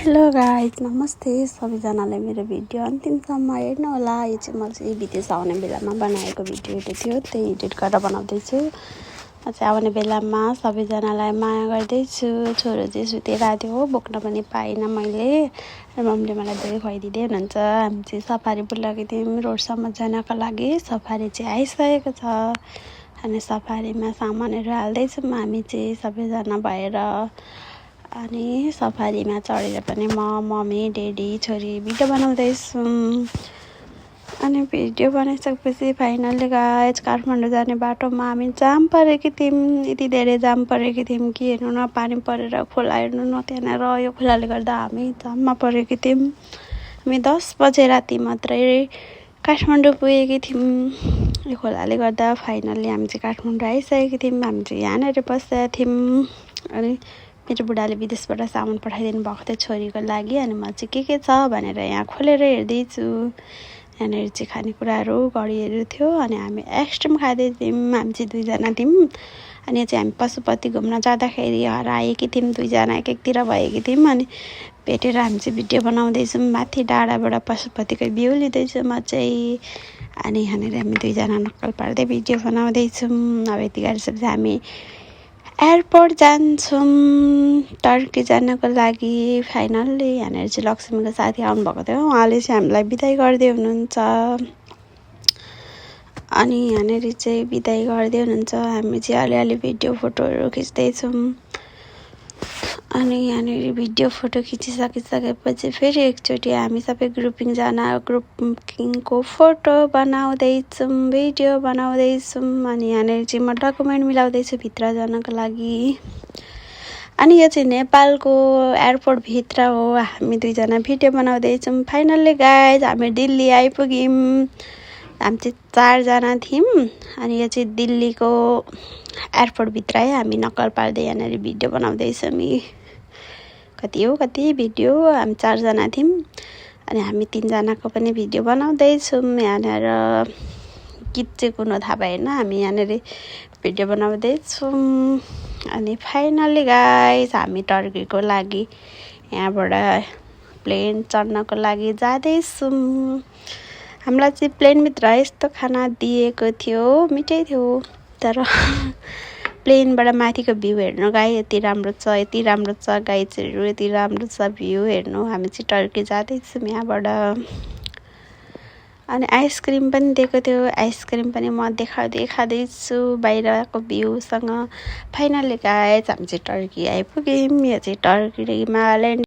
Hello guys, नमस्ते सबैजनालाई। मेरो भिडियो अन्तिमसम्म हेर्नु होला। यो चाहिँ मैले चाहिँ विदेश आउने बेलामा बनाएको भिडियो थियो, त्यही एडिट गरेर बनाउँदैछु। चाहिँ आउने बेलामा सबैजनालाई माया गर्दैछु। छोरो चाहिँ सुतेर आएको थियो, बोक्न पनि पाइनँ मैले। र मम्मीले मलाई दही खुवाइदिँदै हुनुहुन्छ। हामी चाहिँ सफारी बोलाएको थियौँ रोडसम्म जानको लागि। सफारी चाहिँ आइसकेको छ अनि सफारीमा सामानहरू हाल्दैछौँ हामी चाहिँ सबैजना भएर। अनि सफारीमा चढेर पनि मम्मी ड्याडी छोरी भिडियो बनाउँदैछौँ। अनि भिडियो बनाइसकेपछि फाइनली गाइज काठमाडौँ जाने बाटोमा हामी जाम परेकी थियौँ। यति धेरै जाम परेकी थियौँ कि हेर्नु न, पानी परेर खोला हेर्नु न, त्यहाँनिर यो खोलाले गर्दा हामी जाममा परेकी थियौँ। हामी 10 बजे राति मात्रै काठमाडौँ पुगेकी थियौँ। यो खोलाले गर्दा फाइनली हामी चाहिँ काठमाडौँ आइसकेकी थियौँ। हामी चाहिँ यहाँनिर बसेका थियौँ। अनि मेरो बुढाले विदेशबाट सामान पठाइदिनु भएको थियो छोरीको लागि। अनि म चाहिँ के छ भनेर यहाँ खोलेर हेर्दैछु। यहाँनिर चाहिँ खानेकुराहरू गडीहरू थियो। अनि हामी आइसक्रिम खाँदै थियौँ। हामी चाहिँ 2 जना थियौँ। अनि चाहिँ हामी पशुपति घुम्न जाँदाखेरि हराएकी थियौँ। 2 जना एकतिर भएकी थियौँ। अनि भेटेर हामी चाहिँ भिडियो बनाउँदैछौँ। माथि डाँडाबाट पशुपतिको भ्यू लिँदैछु म चाहिँ। अनि यहाँनिर हामी 2 जना नक्कल पार्दै भिडियो बनाउँदैछौँ। अब यति गरेर हामी एयरपोर्ट जान्छौँ टर्की जानको लागि। फाइनल्ली यहाँनिर चाहिँ लक्ष्मीको साथी आउनुभएको थियो, उहाँले चाहिँ हामीलाई बिदाई गर्दै हुनुहुन्छ। अनि यहाँनिर चाहिँ बिदाई गर्दै हुनुहुन्छ। हामी चाहिँ अलिअलि भिडियो फोटोहरू खिच्दैछौँ। अनि यहाँनिर भिडियो फोटो खिचिसकेपछि फेरि एकचोटि हामी सबै ग्रुपिङको फोटो बनाउँदैछौँ, भिडियो बनाउँदैछौँ। अनि यहाँनिर चाहिँ म डकुमेन्ट मिलाउँदैछु भित्र जानको लागि। अनि यो चाहिँ नेपालको एयरपोर्टभित्र हो। हामी 2 जना भिडियो बनाउँदैछौँ। फाइनल्ली गाइज हामी दिल्ली आइपुग्यौँ। हामी चाहिँ 4 जना थियौँ। अनि यो चाहिँ दिल्लीको एयरपोर्टभित्र है। हामी नक्कल पार्दै यहाँनिर भिडियो बनाउँदैछौँ। कति भिडियो हामी 4 जना थियौँ। अनि हामी 3 जनाको पनि भिडियो बनाउँदैछौँ। यहाँनिर गीत चाहिँ कुन थाहा भएन, हामी यहाँनिर भिडियो बनाउँदैछौँ। अनि फाइनल्ली गाइस हामी टर्कीको लागि यहाँबाट प्लेन चढ्नको लागि जाँदैछौँ। हामीलाई चाहिँ प्लेनभित्र यस्तो खाना दिएको थियो, मिठै थियो। तर प्लेनबाट माथिको भ्यू हेर्नु गाई, यति राम्रो छ, यति राम्रो छ गाइजहरू, यति राम्रो छ भ्यू हेर्नु। हामी चाहिँ टर्की जाँदैछौँ यहाँबाट। अनि आइसक्रिम पनि दिएको थियो, आइसक्रिम पनि म देखाउँदै खाँदैछु बाहिरको भ्यूसँग। फाइनली गाइज हामी चाहिँ टर्की आइपुग्यौँ। यो चाहिँ टर्कीमा ल्यान्ड